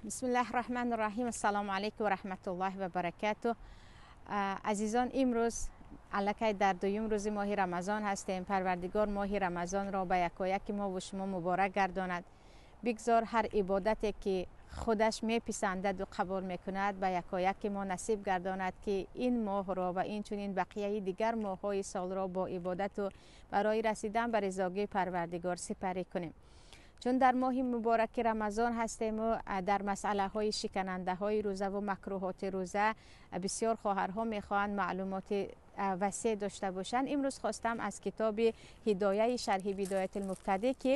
Бисмиллаҳи раҳмани раҳим. Ассалому алайкум ва раҳматуллоҳи ва баракатуҳ. Азизон, имрӯз аллакай дар дуюм рӯзи моҳи Рамазон ҳастем. Парвардигор моҳи Рамазонро ба якояки мо ва шумо муборак гардонад. Бигзор ҳар ибодате ки худаш меписандаду қабул мекунад, ба якояки мо насиб гардонад, ки ин моҳро ва инчунин бақияи дигар моҳҳои солро бо ибодату барои расидан ба ризогии Парвардигор сипарӣ кунем. Чун дар моҳи мубораки Рамазон ҳастему дар масъалаҳои шиканандаҳои рӯза ва макрӯҳоти рӯза бисёр хоҳарҳо мехоҳанд маълумоти васеъ дошта бошанд, имрӯз хостам аз китоби Ҳидояи шарҳи Бидояти лмубтадӣ, ки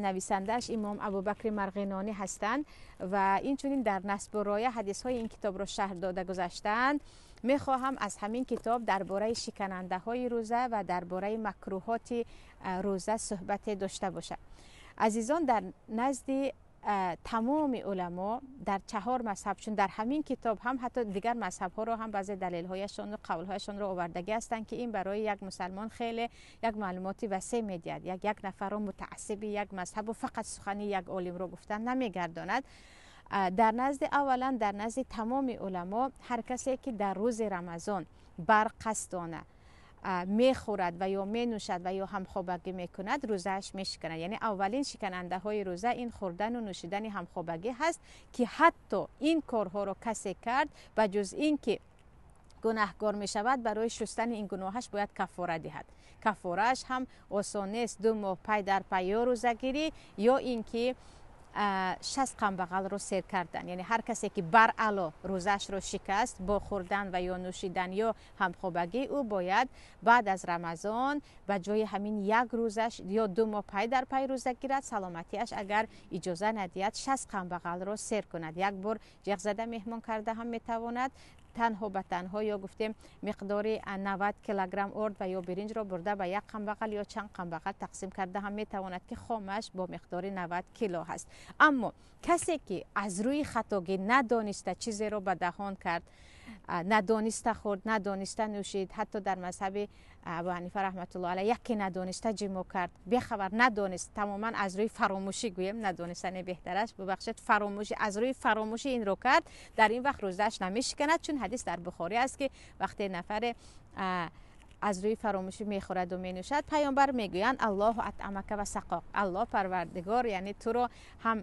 нависандааш имом Абубакри Марғинонӣ ҳастанд ва инчунин дар Насбу роя ҳадисҳои ин китобро шарҳ дода гузаштаанд, мехоҳам аз ҳамин китоб дар бораи шиканандаҳои рӯза ва дар бораи макрӯҳоти рӯза суҳбате дошта бошам. Азизон, дар назди тамоми уламо дар чаҳор мазҳаб, чун дар ҳамин китоб ҳам ҳатто дигар мазҳабҳоро ҳам баъзе далелҳояшону қавлҳояшонро овардагӣ ҳастанд, ки ин барои як мусалмон хеле як маълумоти васеъ медиҳад. Як нафарро мутаассиби як мазҳабу фақат сухани як олимро гуфтан намегардонад. Дар назди аввалан дар назди тамоми уламо ҳар касе ки дар рӯзи Рамазон барқасдона мехӯрад ва ё менӯшад ва ё ҳамхобагӣ мекунад, рӯзааш мешиканад. Яъне аввалин шиканандаҳои рӯза ин хӯрдану нӯшидани ҳамхобагӣ ҳаст, ки ҳатто ин корҳоро касе кард, ба ҷуз ин ки гунаҳкор мешавад, барои шустани ин гуноҳаш бояд каффора диҳад. Каффорааш ҳам осон нест: 2 моҳ пай дар пай ё рӯзагирӣ, ё ин ки 60 камбағалро сер кардан. Яъне ҳар касе ки баръало рӯзаашро шикаст бо хӯрдан ва ё нӯшидан ё ҳамхобагӣ, ӯ бояд баъд аз Рамазон ба ҷои ҳамин як рӯзаш ё 2 моҳ пай дар пай рӯза гирад, саломатиаш агар иҷоза надиҳад, 60 камбағалро сер кунад. Як бор ҷеғ зада меҳмон карда ҳам метавонад, танҳо ба танҳо, ё гуфтем, миқдори 90 килограмм орд ва ё биринҷро бурда ба як камбағал ё чанд камбағал тақсим карда ҳам метавонад, ки хомаш бо миқдори 90 кило ҳаст. Аммо касе ки аз рӯи хатогӣ надониста чизеро ба даҳон кард, надониста хӯрд, надониста нӯшид, ҳатто дар мазҳаби Абу Ҳанифа раҳматуллоҳ алайҳ яке надониста ҷимоъ кард, бехабар, надонист, тамоман аз рӯи фаромӯшӣ гӯем, надонистане беҳтараш, бубахшед, фаромӯшӣ, аз рӯи фаромӯшӣ инро кард, дар ин вақт рӯзааш намешиканад, чун ҳадис дар Бухорӣ аст, ки вақте нафаре аз рӯи фаромӯшӣ мехӯраду менӯшад, паёмбар мегӯянд: "Аллоҳу атъамака ва сақок", Аллоҳ Парвардигор, яъне туро ҳам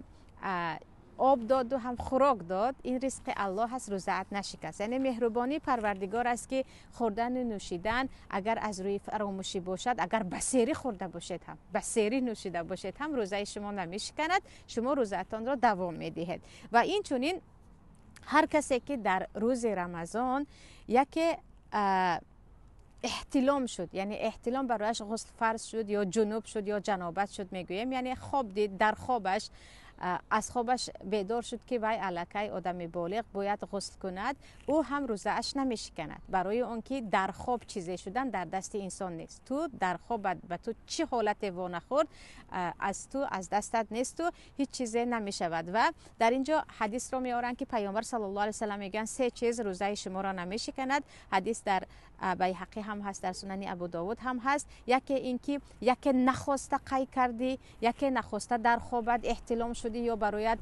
об доду ҳам хӯрок дод, ин ризқи Аллоҳ аст, рӯзаат нашикаст. Яъне меҳрубонии Парвардигор аст, ки хӯрдану нӯшидан агар аз рӯи фаромӯшӣ бошад, агар ба серӣ хӯрда бошед ҳам, ба серӣ нӯшида бошед ҳам, рӯзаи шумо намешиканад, шумо рӯзаатонро давом медиҳед. Ва инчунин ҳар касе ки дар рӯзи Рамазон яке эҳтилом шуд, яъне эҳтилом барояш ғусл фарз шуд, ё ҷунуб шуд, ё ҷанобат шуд мегӯем, яъне хоб дид, дар хобаш аз хобаш бедор шуд, ки вай аллакай одами болиғ, бояд ғусл кунад, ӯ ҳам рӯзааш намешиканад, барои он ки дар хоб чизе шудан дар дасти инсон нест. Ту дар хоб ба ту чӣ ҳолате во нахӯрд, аз ту, аз дастат несту ҳеҷ чизе намешавад. Ва дар ин ҷо ҳадисро меоранд, ки паёмбар саллаллоҳу алайҳи васаллам мегӯянд: "Се чиз рӯзаи шуморо намешиканад". Ҳадис дар Байҳақӣ ҳам ҳаст, дар Сунани Абу Довуд ҳам ҳаст. Яке ин ки яке нахоста қай кардӣ, яке нахоста дар хобат эҳтилом шудӣ ё бароят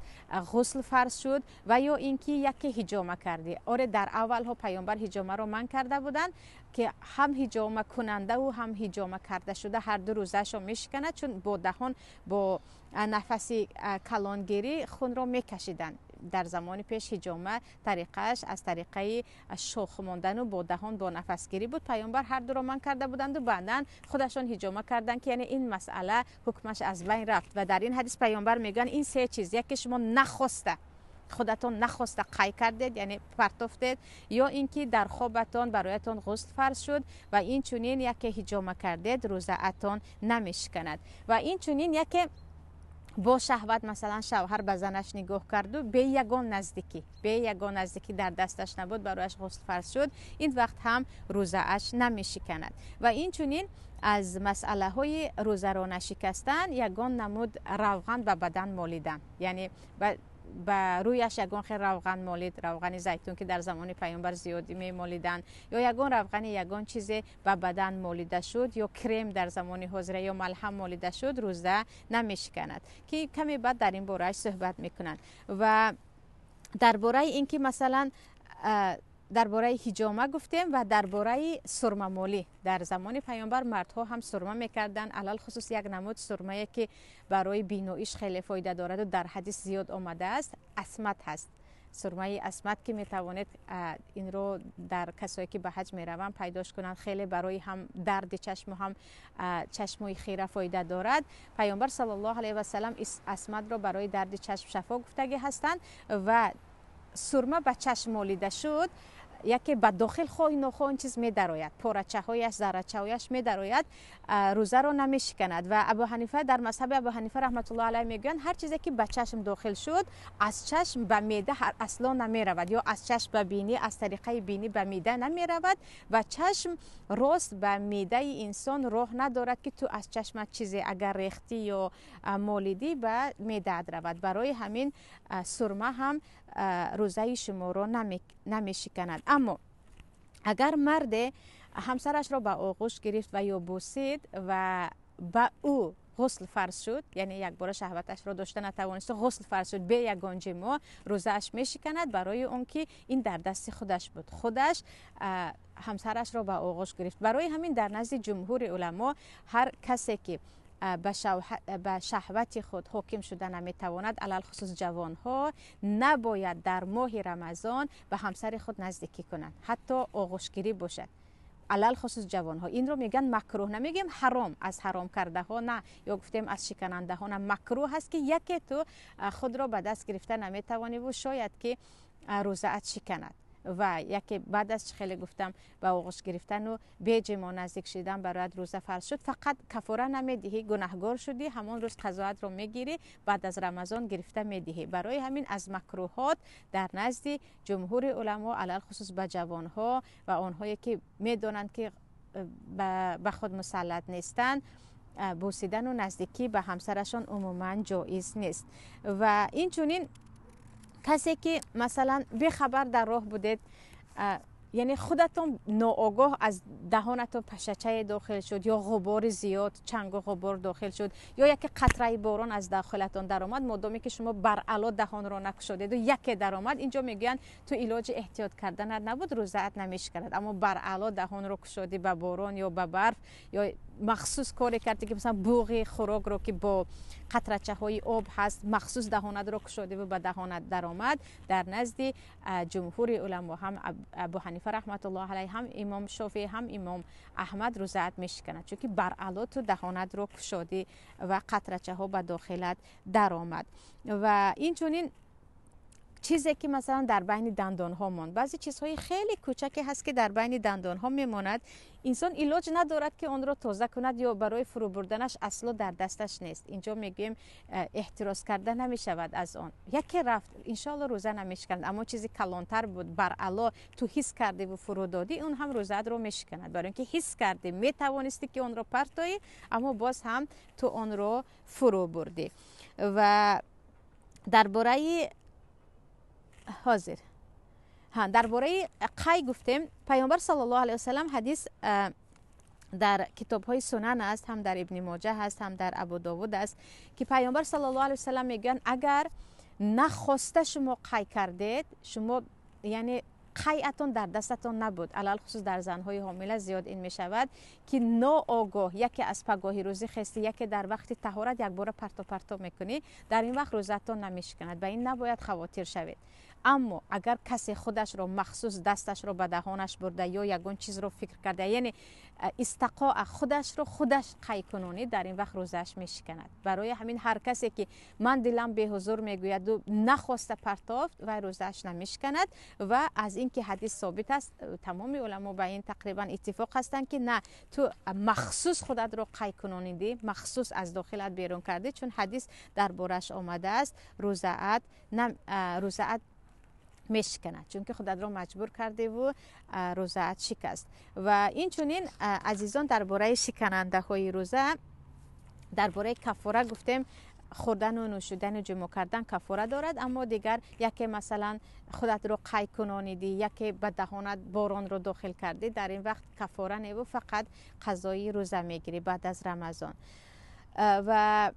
ғусл фарз шуд, ва ё ин ки яке ҳиҷома кардӣ. Оре, дар аввалҳо паёмбар ҳиҷомаро манъ карда буданд, ки ҳам ҳиҷома кунандаву ҳам ҳиҷома карда шуда ҳарду рӯзаашо мешиканад, чун бо даҳон бо нафаси калонгирӣ хунро мекашиданд. Дар замони пеш ҳиҷома тариқааш аз тариқаи шох мондану бо даҳон бо нафасгирӣ буд. Паёмбар ҳар дуро манъ карда буданду баъдан худашон ҳиҷома карданд, ки яъне ин масъала ҳукмаш аз байн рафт. Ва дар ин ҳадис паёмбар мегӯянд: ин се чиз, яке шумо нахоста, худатон нахоста қай кардед, яъне партофтед, ё ин ки дар хобатон бароятон ғусл фарз шуд, ва инчунин яке ҳиҷома кардед, рӯзаатон намешиканад. Ва инчунин яке бо шаҳват, масалан, шавҳар ба занаш нигоҳ карду бе ягон наздикӣ дар дасташ набуд, барояш ғусл фарз шуд, ин вақт ҳам рӯзааш намешиканад. Ва инчунин аз масъалаҳои рӯзаро нашикастан ягон намуд равған ба бадан молидан, яъне ба рӯяш ягон хел равған молид, равғани зайтун, ки дар замони паёмбар зиёдӣ мемолиданд, ё ягон равғани ягон чизе ба бадан молида шуд, ё крем дар замони ҳозира, ё малҳам молида шуд, рӯза намешиканад, ки каме баъд дар ин борааш суҳбат мекунанд. Ва Дар бораи ин ки масалан дар бораи ҳиҷома гуфтем ва дар бораи сурмамолӣ. Дар замони паёмбар мардҳо ҳам сурма мекарданд, алалхусус як намуд сурмае ки барои биноиш хеле фоида дораду дар ҳадис зиёд омадааст, асмат ҳаст. Сурмаи асмат ки метавонед инро дар касое ки ба ҳаҷ мераванд пайдош кунанд, хеле барои ҳам дарди чашму ҳам чашмои хира фоида дорад. Паёмбар саллаллоҳу алайҳи васалам асматро барои дарди чашм шафо гуфтагӣ ҳастанд ва сурма ба чашм молида шуд, яке ба дохил хоҳи нохоҳ он чиз медарояд, порачаҳояш, заррачаҳояш медарояд, рӯзаро намешиканад. Ва Абу Ҳанифа дар мазҳаби Абу Ҳанифа раҳматуллоҳ алайҳ мегӯянд, ҳар чизе ки ба чашм дохил шуд, аз чашм ба меъда асло намеравад ё аз чашм ба бинӣ, аз тариқаи бинӣ ба меъда намеравад ва чашм рост ба меъдаи инсон роҳ надорад, ки ту аз чашмат чизе агар рехтӣ ё молидӣ ба меъдаат равад. Барои ҳамин сурма ҳам рӯзаи шуморо намешиканад. Аммо агар марде ҳамсарашро ба оғӯш гирифт ва ё бусид ва ба ӯ ғусл фарз шуд, яъне якбора шаҳваташро дошта натавонист, ғусл фарз шуд бе ягон ҷимоъ, рӯзааш мешиканад, барои он ки ин дар дасти худаш буд, худаш ҳамсарашро ба оғӯш гирифт. Барои ҳамин дар назди ҷумҳури уламо ҳар касе ки ба шаҳвати худ ҳоким шуда наметавонад, алалхусус ҷавонҳо, набояд дар моҳи Рамазон ба ҳамсари худ наздикӣ кунанд, ҳатто оғӯшгирӣ бошад. Алалхусус ҷавонҳо инро мегӯянд макрӯҳ, намегӯем ҳаром, аз ҳаром кардаҳо на, ё гуфтем аз шиканандаҳо на, макрӯҳ ҳаст ки яке ту худро ба даст гирифта наметавониву шояд ки рӯзаат шиканад. Ва яке баъд аз хеле гуфтам ба оғӯш гирифтану беҷимо наздик шидан барояд рӯза фарз шуд, фақат кафора намедиҳӣ, гунаҳгор шудӣ, ҳамон рӯз қазоатро мегирӣ, баъд аз Рамазон гирифта медиҳӣ. Барои ҳамин аз макрӯҳот дар назди ҷумҳури уламо, алалхусус ба ҷавонҳо ва онҳое ки медонанд ки ба худ мусаллат нестанд, бусидану наздикӣ ба ҳамсарашон умуман ҷоиз нест. Ва инчунин касе ки масалан бехабар дар роҳ будед, яъне худатон ноогоҳ аз даҳонатон пашачае дохил шуд ё ғубори зиёд, чангу ғубор дохил шуд ё яке қатраи борон аз дохилатон даромад, модоме ки шумо баръало даҳонро накушодеду яке даромад, инҷо мегӯянд ту илоҷи эҳтиёт карданат набуд, рӯзаат намешиканад. Аммо баръало даҳонро кушодӣ ба борон ё ба барф ё махсус коре кардӣ ки масалан буғи хӯрокро ки бо қатрачаҳои об ҳаст махсус даҳонатро кушодиву ба даҳонат даромад, дар назди ҷумҳури уламо ҳам Абу Ҳанифа раҳматуллоҳ алайҳ, ҳам имом Шофеъ, ҳам имом Аҳмад рӯзаат мешиканад, чунки баръало ту даҳонатро кушодӣ ва қатрачаҳо ба дохилат даромад. Ва инчунин чизе ки масалан дар байни дандонҳо монд, баъзе чизҳои хеле кӯчаке ҳаст ки дар байни дандонҳо мемонад, инсон илоҷ надорад ки онро тоза кунад ё барои фурӯ бурданаш асло дар дасташ нест. Инҷо мегӯем эҳтироз карда намешавад аз он. Яке рафт, иншоалло рӯза намешиканад, аммо чизи калонтар буд, баръало ту ҳис кардиву фурӯ додӣ, он ҳам рӯзаатро мешиканад, барои ин ки ҳис кардӣ, метавонистӣ ки онро партоӣ, аммо боз ҳам ту онро фурӯ бурдӣ. Ва дар бораи ҳозир дар бораи қай гуфтем, паёмбар саллаллоҳу алайҳи васаллам ҳадис дар китобҳои сунан аст, ҳам дар Ибни Моҷа ҳаст, ҳам дар Абу Довуд аст, ки паёмбар саллаллоҳу алайҳи васаллам мегӯянд агар нахоста шумо қай кардед, шумо яъне қайъатон дар дастатон набуд, алалхусус дар занҳои ҳомила зиёд ин мешавад ки ноогоҳ яке аз пагоҳи рӯзӣ хестӣ, яке дар вақти таҳорат якбора парто парто мекунӣ, дар ин вақт рӯзаатон намешиканад, ба ин набояд хавотир шавед. Аммо агар касе худашро махсус дасташро ба даҳонаш бурда ё ягон чизро фикр карда, яъне истақоа худашро худаш қай кунонӣ, дар ин вақт рӯзааш мешиканад. Барои ҳамин ҳар касе ки ман дилам беҳузур мегӯяду нахоста партофт, вай рӯзааш намешиканад. Ва аз ин ки ҳадис собит аст, тамоми уламо ба ин тақрибан иттифоқ ҳастанд ки на, ту махсус худатро қай кунонидӣ, махсус аз дохилат берун кардӣ, чун ҳадис дар бораш омадааст, рӯзаат мешиканад, чунки худатро маҷбур кардеву рӯзаат шикаст. Ва инчунин азизон, дар бораи шиканандаҳои рӯза, дар бораи кафора гуфтем, хӯрдану нӯшидану ҷимоъ кардан кафора дорад, аммо дигар яке масалан худатро қай кунонидӣ, яке ба даҳонат боронро дохил кардӣ, дар ин вақт кафора неву фақат қазои рӯза мегирӣ баъд аз Рамазон. Ва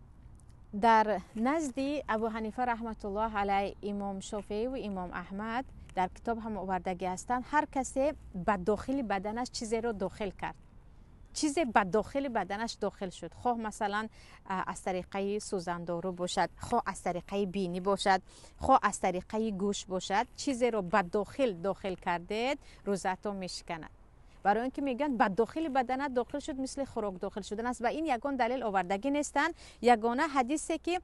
Дар назди Абу Ҳанифа раҳматуллоҳ алайҳ, Имом Шофеӣ ва Имом Аҳмад дар китоб ҳам овардагӣ ҳастанд, ҳар касе ба дохили баданаш чизеро дохил кард, чизе ба дохили баданаш дохил шуд, хоҳ масалан аз тариқаи сӯзандору бошад, хоҳ аз тариқаи бинӣ бошад, хоҳ аз тариқаи гӯш бошад, чизеро ба дохил дохил кардед, рӯзаатон мешиканад. Барои он ки мегӯянд, ба дохили баданат дохил шуд, мисли хӯрок дохил шудан аст. Ва ин ягон далел овардагӣ нестанд. Ягона ҳадисе ки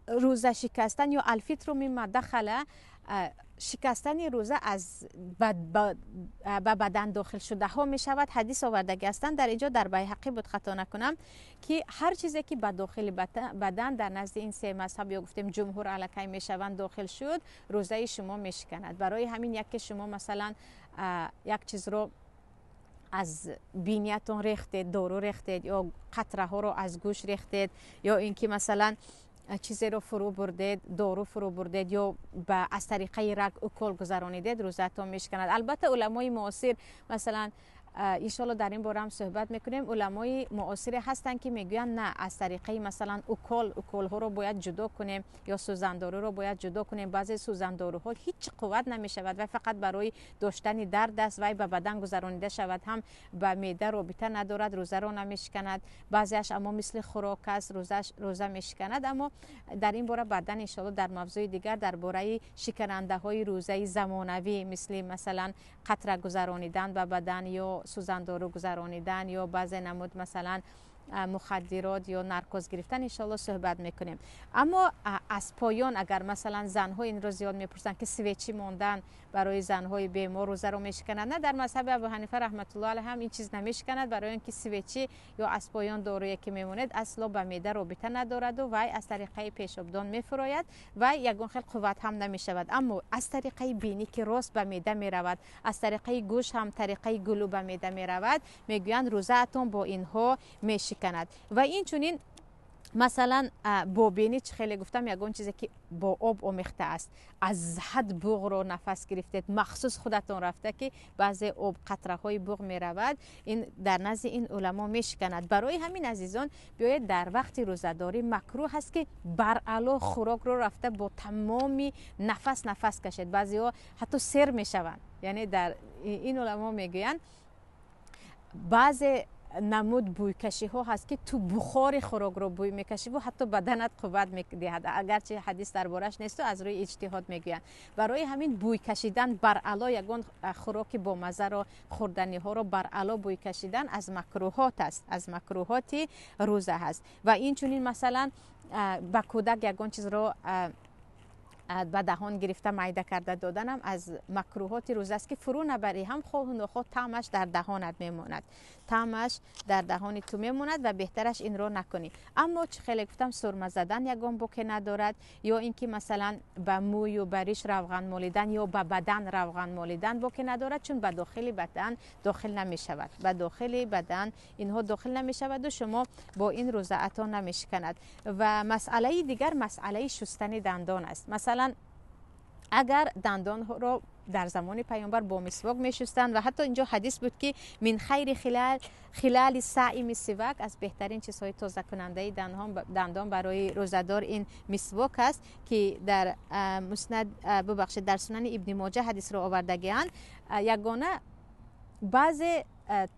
рӯза шикастан ё алфитру мимма дахала, шикастани рӯза аз ба бадан дохил шудаҳо мешавад, ҳадис овардагӣ ҳастанд. Дар инҷо дар Байҳақӣ буд, хато накунам, ки ҳар чизе ки ба дохили бадан дар назди ин се мазҳаб ё гуфтем ҷумҳур аллакай мешаванд дохил шуд, рӯзаи шумо мешиканад. Барои ҳамин яке шумо масалан як чизро аз биниятон рехтед, дору рехтед ё қатраҳоро аз гӯш рехтед, ё ин ки масалан чизеро фурӯ бурдед, дору фурӯ бурдед ё аз тариқаи раг укол гузаронидед, рӯзаатон мешиканад. Албатта, уламои муосир, масалан, иншоалло дар ин бора ҳам суҳбат мекунем, уламои муосире ҳастанд, ки мегӯянд, на, аз тариқаи масалан укол, уколҳоро бояд ҷудо кунем ё сӯзандоруро бояд ҷудо кунем. Баъзе сӯзандоруҳо ҳеҷ қувват намешавад вай фақат барои доштани дард аст, вай ба бадан гузаронида шавад ҳам ба меъда робита надорад, рӯзаро намешиканад. Баъзеаш аммо мисли хӯрок аст, рӯза мешиканад. Аммо дар ин бора баъдан иншоалло дар мавзӯи дигар, дар бораи шиканандаҳои рӯзаи замонавӣ, мисли масалан қатра гузаронидан ба бадан ё сӯзандору гузаронидан ё баъзе намуд масалан мухаддирот ё наркоз гирифтан, иншоалло суҳбат мекунем. Аммо аз поён агар масалан занҳо инро зиёд мепурсанд, ки свечи мондан барои занҳои бемор рӯзаро мешиканад. На, дар мазҳаби Абу Ҳанифа раҳматуллоҳ алайҳ ҳам ин чиз намешиканад, барои он ки свечи ё аз поён доруе ки мемонед, асло ба меъда робита надораду вай аз тариқаи пешобдон мефурояд ва ягон хел қувват ҳам намешавад. Аммо аз тариқаи бинӣ, ки рост ба меъда меравад, аз тариқаи гӯш ҳам тариқаи гулӯ ба меъда меравад, мегӯянд, рӯзаатон бо инҳо мешиканад. Ва инчунин масалан бо бинӣ, чӣ хеле гуфтам, ягон чизе ки бо об омехта аст, аз ҳад буғро нафас гирифтед, махсус худатон рафта, ки баъзе об қатраҳои буғ меравад, ин дар назди ин уламо мешиканад. Барои ҳамин, азизон, биёед, дар вақти рӯзадорӣ макрӯҳ аст, ки баръало хӯрокро рафта бо тамоми нафас нафас кашед. Баъзеҳо ҳатто сер мешаванд. Яъне дар ин уламо мегӯянд, баъзе намуд бӯйкашиҳо ҳаст, ки ту бухори хӯрокро бӯй мекашиву ҳатто баданат қувват медиҳад. Агарчи ҳадис дар бораш несту аз рӯи иҷтиҳод мегӯянд. Барои ҳамин бӯй кашидан баръало ягон хӯроки бомаззаро, хӯрданиҳоро баръало бӯй кашидан аз макрӯҳот аст, аз макрӯҳоти рӯза ҳаст. Ва инчунин масалан ба кӯдак ягон чизро ба даҳон гирифта майда карда доданам аз макрӯҳоти рӯза аст, ки фурӯ набарӣ ҳам, хоҳу нохоҳ таъмаш дар даҳонат мемонад, таъмаш дар даҳони ту мемонад ва беҳтараш инро накунӣ. Аммо чӣ хеле гуфтам, сурма задан ягон боке надорад ё ин ки масалан ба мӯю ба риш равған молидан ё ба бадан равған молидан боке надорад, чун ба дохили бадан дохил намешавад, ба дохили бадан инҳо дохил намешаваду шумо бо ин рӯзаатон намешиканад. Ва масъалаи дигар масъалаи шустани дандон аст. Масалан, агар дандонҳоро дар замони паёмбар бо мисвок мешустанд ва ҳатто инҷо ҳадис буд, ки мин хайри хилали саими сивак, аз беҳтарин чизҳои тозакунандаи дандон барои рӯзадор ин мисвок аст, ки дар Муснад, бубахшед, дар Сунани Ибни Моҷа ҳадисро овардагианд. Ягона баъзе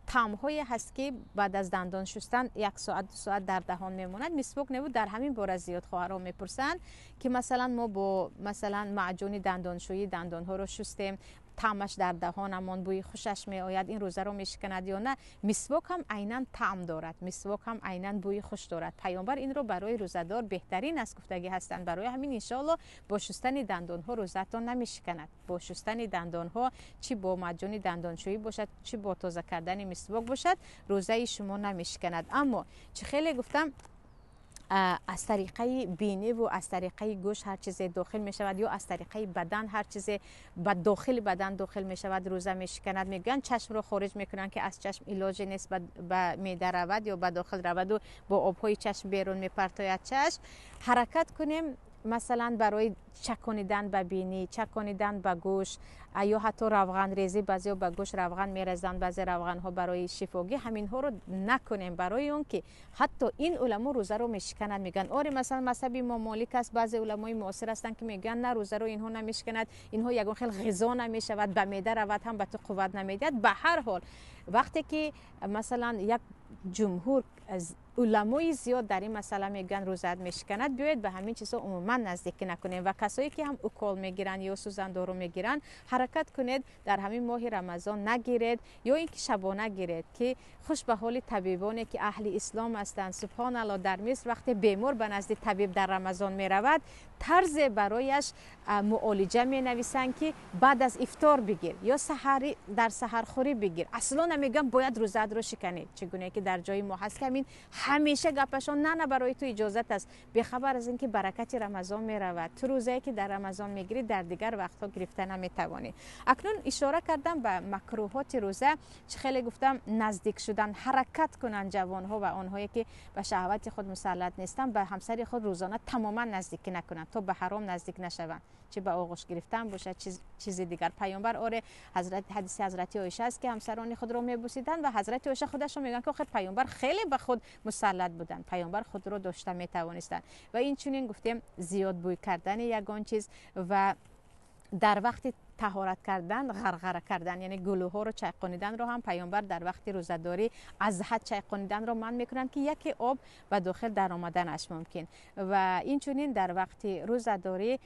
таъмҳое ҳаст, ки баъд аз дандон шустан як соат, 2 соат дар даҳон мемонад. Мисвок набуд. Дар ҳамин бора зиёд хоҳарҳо мепурсанд, ки масалан мо бо масалан маъҷуни дандоншӯӣ дандонҳоро шустем, таъмаш дар даҳонамон, бӯи хушаш меояд, ин рӯзаро мешиканад ё на? Мисвок ҳам айнан таъм дорад, мисвок ҳам айнан бӯи хуш дорад. Паёмбар инро барои рӯзадор беҳтарин аст гуфтагӣ ҳастанд. Барои ҳамин иншоалло бо шустани дандонҳо рӯзаатон намешиканад. Бо шустани дандонҳо, чӣ бо маъҷуни дандоншӯӣ бошад, чӣ бо тоза кардани мисвок бошад, рӯзаи шумо намешиканад. Аммо чӣ хеле гуфтам, аз тариқаи биниву аз тариқаи гӯш ҳар чизе дохил мешавад ё аз тариқаи бадан ҳар чизе ба дохили бадан дохил мешавад, рӯза мешиканад. Мегӯянд, чашмро хориҷ мекунанд, ки аз чашм илоҷе нест ба меъда равад ё ба дохил раваду бо обҳои чашм берун мепартояд чашм. Ҳаракат кунем. Масалан, барои чаконидан ба бинӣ, чаконидан ба гӯш ё ҳатто равғанрезӣ, баъзеҳо ба гӯш равған мерезанд, баъзе равғанҳо барои шифогӣ, ҳаминҳоро накунем, барои он ки ҳатто ин уламо рӯзаро мешикананд. Мегӯянд оре, масалан, мазҳаби имом Молик аст, баъзе уламои муосир ҳастанд, ки мегӯянд на, рӯзаро инҳо намешиканад, инҳо ягон хел ғизо намешавад, ба меъда равад ҳам ба ту қувват намедиҳад. Ба ҳар ҳол, вақте ки масалан як ҷумҳур аз уламои зиёд дар ин масъала мегӯянд рӯзаат мешиканад, биёед ба ҳамин чизҳо умуман наздикӣ накунем. Ва касое ки ҳам укол мегиранд ё сӯзандору мегиранд, ҳаракат кунед дар ҳамин моҳи Рамазон нагиред ё ин ки шабона гиред, ки хуш ба ҳоли табибоне ки аҳли ислом ҳастанд. Субҳоналлоҳ, дар Миср вақте бемор ба назди табиб дар Рамазон меравад, тарзе барояш муолиҷа менависанд, ки баъд аз ифтор бигир ё саҳари дар саҳархӯрӣ бигир. Асло намегӯям бояд рӯзаатро шиканӣ, чӣ гуна ки дар ҷои мо ҳаст, ки ҳамин ҳамеша гапашон на, на, барои ту иҷозат аст, бехабар аз ин ки баракати Рамазон меравад. Ту рӯзае ки дар Рамазон мегирӣ, дар дигар вақтҳо гирифта наметавонӣ. Акнун ишора кардам ба макрӯҳоти рӯза. Чӣ хеле гуфтам, наздик шудан, ҳаракат кунанд ҷавонҳо ва онҳое ки ба шаҳвати худ мусаллат нестанд, ба ҳамсари худ рӯзона тамоман наздикӣ накунанд, то ба ҳаром наздик нашаванд, чӣ ба оғӯш гирифтан бошад, чизи дигар. Паёмбар, оре, ҳазрат, ҳадиси ҳазрати Оиша аст, ки ҳамсарони худро мебусиданд ва ҳазрати Оиша худашон мегӯянд, ки охир паёмбар хеле ба худ мусаллат буданд, паёмбар худро дошта метавонистанд. Ва инчунин гуфтем, зиёд бӯй кардани ягон чиз ва дар вақти таҳорат кардан ғарғара кардан, яъне гулӯҳоро чайқониданро ҳам паёмбар дар вақти рӯзадорӣ аз ҳад чайқониданро манъ мекунанд, ки яке об ба дохил даромаданаш мумкин. Ва инчунин дар вақти рӯзадорӣ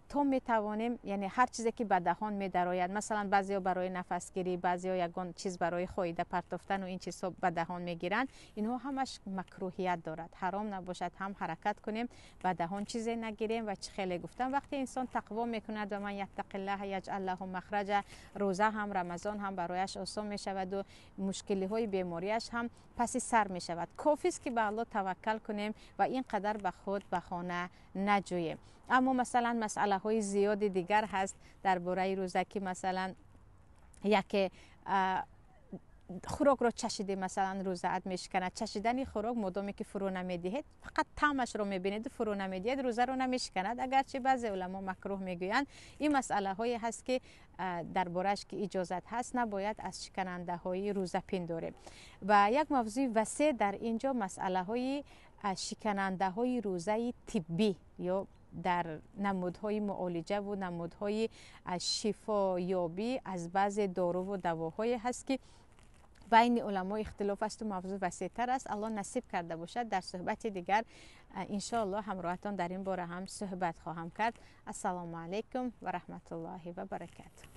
то метавонем, яъне ҳар чизе ки ба даҳон медарояд, масалан, баъзеҳо барои нафасгирӣ, баъзеҳо ягон чиз барои хоида партофтану ин чизҳо ба даҳон мегиранд, инҳо ҳамаш макрӯҳият дорад, ҳаром набошад ҳам ҳаракат кунем ба даҳон чизе нагирем. Ва чӣ хеле гуфтам, вақте инсон тақво мекунад ва ман яттақиллаҳа яҷъал лаҳу махраҷа, рӯза ҳам, Рамазон ҳам барояш осон мешаваду мушкилиҳои бемориаш ҳам паси сар мешавад. Кофист, ки ба Аллоҳ таваккал кунем ва ин қадар ба худ баҳона наҷӯем. Аммо масалан, масъалаҳои зиёди дигар ҳаст дар бораи рӯза, ки масалан яке хӯрокро чашидӣ, масалан, рӯзаат мешиканад. Чашидани хӯрок, модоме ки фурӯ намедиҳед, фақат таъмашро мебинеду фурӯ намедиҳед, рӯзаро намешиканад, агарчи баъзе уламо макрӯҳ мегӯянд. Ин масъалаҳое ҳаст, ки дар борааш ки иҷозат ҳаст, набояд аз шиканандаҳои рӯза пиндорем. Ва як мавзӯи васеъ дар ин ҷо масъалаҳои шиканандаҳои рӯзаи тиббӣ ё дар намудҳои муолиҷаву намудҳои шифоёбӣ аз баъзе доруву давоҳое ҳаст, ки байни уламо ихтилоф асту мавзӯъ васеътар аст. Аллоҳ насиб карда бошад, дар суҳбати дигар иншоаллоҳ ҳамроҳатон дар ин бора ҳам суҳбат хоҳам кард. Ассалому алайкум ва раҳматуллоҳи ва баракатуҳ.